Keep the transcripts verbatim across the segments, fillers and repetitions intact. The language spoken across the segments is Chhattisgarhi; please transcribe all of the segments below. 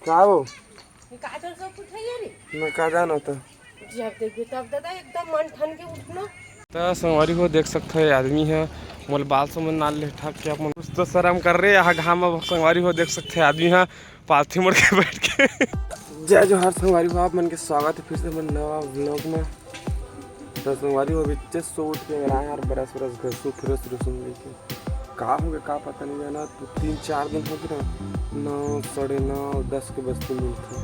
का वो? ये का चल सब कुछ है ये रे? मैं का जाना था। जब देखबे तब दादा एकदम मन ठन के उठना। त संगवारी हो देख सकत हो, ये आदमी ह मोला बाल समन नाल ले ठक के अपन कुछ तो शर्म कर रे। यहाँ घाम में संगवारी हो देख सकत हो, आदमी ह पालथी मोड़ के बैठ के। जय जोहार संगवारी हो, आप मन के स्वागत है फिर से मन नवा व्लॉग में। त संगवारी हो, बिच्चे सो उठ के मेरा यार ब्रश व्रश घसू फिर सुन लेके का हो गया, का पता नहीं जाना। तो तीन चार दिन हो गया ना, नौ, साढ़े नौ, दस के बस्ती मिलता,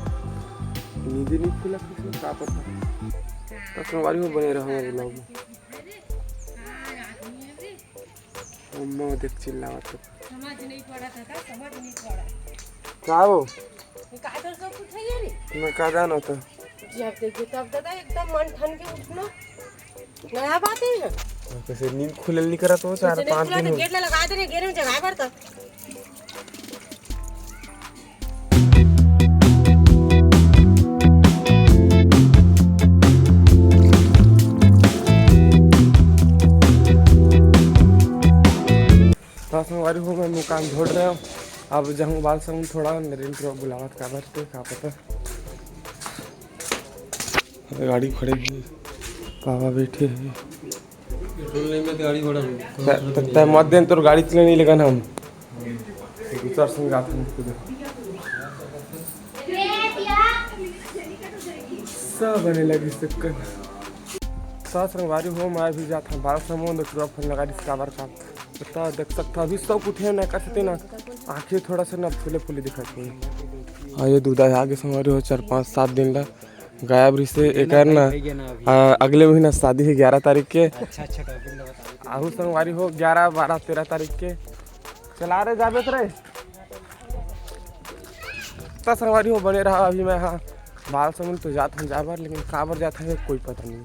नींद नहीं खुला किसी का पता। त संगवारी हो, बने रहो हमारे vlog में। अम्मा देख चिल्लावत तो। समझ नहीं पड़ा था, समझ नहीं पड़ा। का वो? ये का चल सब कुछ है ये रे? मैं का जाना था। जब देखबे तब दादा एकदम मन ठन के उठना। नया बात है ये। कैसे नींद खुलल नहीं करत हो, चार पाँच दिन हो। गेट ला लगा दे रे, गेट में जगह भर तक। त संगवारी हो, मैं मुँह कान धोड़ रहे हो। अब जाहूँ बाल समन थोड़ा, नरेंद्र बुलावत काबर ते, का पता। गाड़ी खड़े हे, पापा बैठे हे। पेट्रोल नहीं में तो गाड़ी घोड़ा हो। त-, त-, तय मत देन, तोर गाड़ी चले नहीं लगन हम। दूसर संग जात हम खुद। सब बने लगी सक्कन। सास संगवारी हो, मैं भी जात हूँ बाल समन, तो टुरा फोन लगा दिस काबर का। पता देख सकता अभी सब उठे ना कर सकते ना, आँखें थोड़ा सा ना फूले फूले दिखत हे। हाँ, ये दूधा आगे संगवारी हो, चार पाँच सात दिन ला गायब रहिसे, एकर ना, आ, अगले महीना शादी हे ग्यारह तारीख के। अच्छा, अच्छा, topic ला बता दो। आहू संगवारी हो ग्यारह, बारह, तेरह तारीख के। चला रे, जाबे त रे। त संगवारी हो बने रहा, अभी मैं हाँ बाल समन तो जात हूँ जाबर, लेकिन काबर जात हूँ कोई पता नहीं।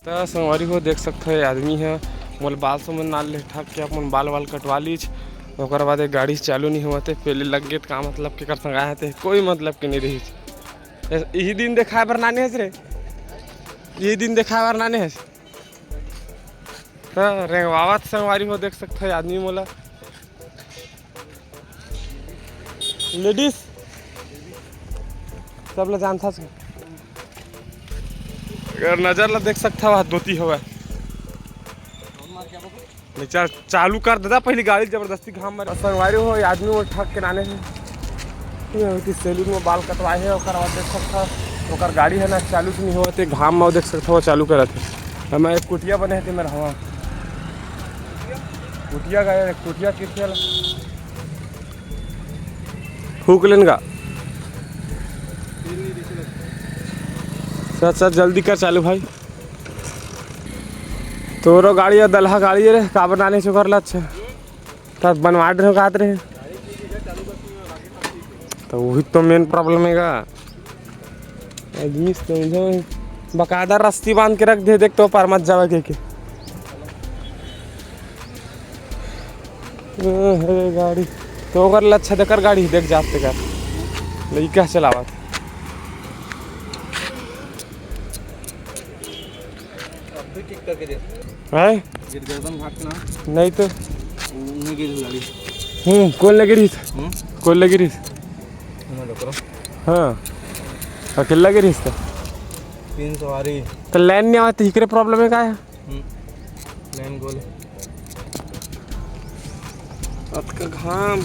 त संगवारी हो देख सकत हो, ये आदमी ह मोला बाल समन नाल ले ठक के अपन बाल वाल कटवा लीच। ओकर बाद ये गाड़ी चालू नहीं होवत हे, पहले लग गे त का मतलब के कर संग आए हे ते कोई मतलब के नहीं रहीच। ए-, यही दिन देखाए बर नाने हस रे, यही दिन देखाए बर नाने हस। त रेंगवावत संगवारी हो देख सकत हो, ये आदमी मोला लेडीज सब ला जानथस। अगर नजर ला देख सकत हव, धोती हवय। ले चल, चालू कर दे दा पहली गाड़ी, जबरदस्ती घाम में। संगवारी हो, ये आदमी वो ठक के नाने हे। ये होती सैलून में बाल कटवाए हे, ओकर बाद देख सकत हव, ओकर गाड़ी हे ना, चालू से नहीं होवत हे, घाम में देख सकत हव, वो चालू करत हे। हमें एक कुटिया बने हे, ते मेरा हवा। कुटिया का यार, कुटिया किथे वाला? फूक लेन गा। अच्छा, अच्छा, जल्दी कर चालू भाई। तोरो गाड़ी या दलहा गाड़ी रे, काबर नाने चोकर ला? अच्छा, तब बनवा रहे हो, कहत रहे। तो वही तो मेन प्रॉब्लम है गा। आदमी समझो, बकायदा रस्सी बांध के रख दे, देख तो पार मत जावे के, के। अरे गाड़ी तो ओकर लच्छा देकर गाड़ी देख जाते कर लइका चलावत। अब भी ठीक करके दे। हैं? गिर गर्दन भाग के ना। नहीं तो। नहीं गिर गाड़ी। हम्म, कौन लगे रही? हम्म? कौन लगे रही? मैं लोकरो। हाँ। अकेला गिरी इसका? तीन सवारी। तो लाइन नहीं आवत, इकरे प्रॉब्लम है का है? हम्म। लाइन गोल है। अतका घाम।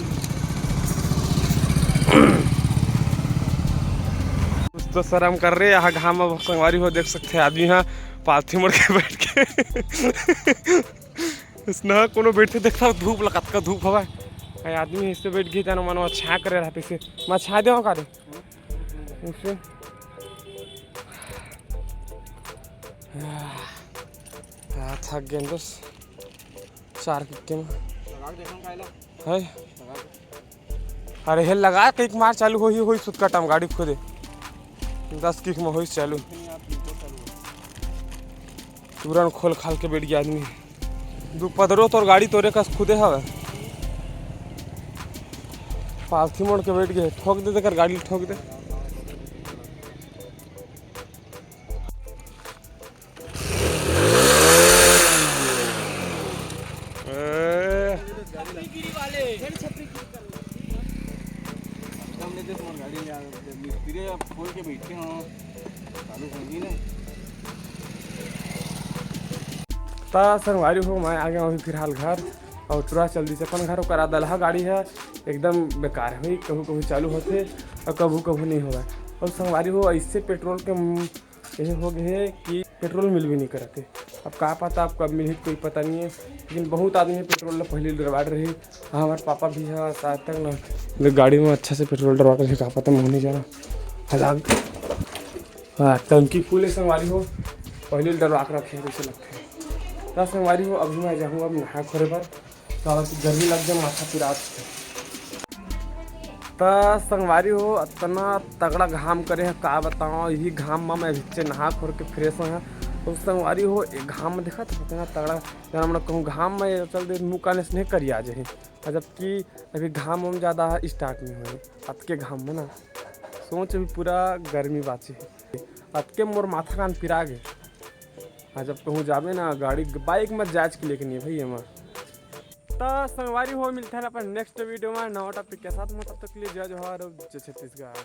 कुछ तो शर्म कर रे, यहाँ घाम में संगवारी हो देख सकते हैं, आदमी यहाँ पालथी मोड़ के बैठ के। इसना कोनो बैठे देखता धूप लगा, अतका धूप हवा। ये आदमी इससे बैठ गए, जानो मनो छा करे रहते से। मैं छा देवा का रे? उसे। आ, थक गए बस। चार किक्के में। लगा के देखो कायला। है? लगा के। अरे हे लगा के एक मार चालू होही, होही सुतका टाइम गाड़ी खुदे। दस किक में होही चालू। तुरंत खोल खाल के बैठ गया आदमी। दू पदरो तोर गाड़ी तोरे कस खुदे हवे। पालथी मोड़ के बैठ गए, ठोक दे, देकर गाड़ी ठोक दे। ए। हम लेते तुम्हारी गाड़ी ले आ, मिस्त्री अब खोल के बैठे हो, चालू होगी ना। त संगवारी हो, मैं आ गया हूँ अभी फिलहाल घर, और टुरा चल दी अपन घर। ओकर दलहा गाड़ी है, एकदम बेकार है भाई, कभू कभू चालू होथे और कभू कभू नहीं होगा। और संगवारी हो, ऐसे पेट्रोल के म-, ये हो गए है कि पेट्रोल मिल भी नहीं करते। अब का पता अब कब मिली, कोई पता नहीं है, लेकिन बहुत आदमी पेट्रोल ला पहले डरवाट रही। हाँ, हमारे पापा भी है साथ तक ना, गाड़ी में अच्छा से पेट्रोल डरवा कर का पता, मैं नहीं जाना। हला हाँ, टंकी फुल है संगवारी हो, पहले डरवा के रखे हैं, जैसे लगते हैं। त संगवारी हो, अभी मैं जाऊँगा अब नहा खोरे बर, काबर कि गर्मी लग जाए, माथा पिरात है। त संगवारी हो, इतना तगड़ा घाम करे है, का बताओ, यही घाम में मैं भिच्चे नहा खोर के फ्रेश होय हँव। तो संगवारी हो, एक घाम में देखा था, इतना तगड़ा, जब हम लोग कहूँ घाम में चल दे, मुँह काने से नहीं करिया जाही। और जबकि अभी घाम हम ज़्यादा स्टार्ट नहीं हुए, अतके घाम में ना, सोच अभी पूरा गर्मी बाची है। अतके मोर माथा कान पिरा गे। हाँ, जब कहूँ जाबे ना, गाड़ी, बाइक में जांच के लेके नहीं है भाई, एमा। त संगवारी हो, मिलते हैं अपन नेक्स्ट वीडियो में नवा टॉपिक के साथ में। तब तक के लिए जय जोहार और जय छत्तीसगढ़।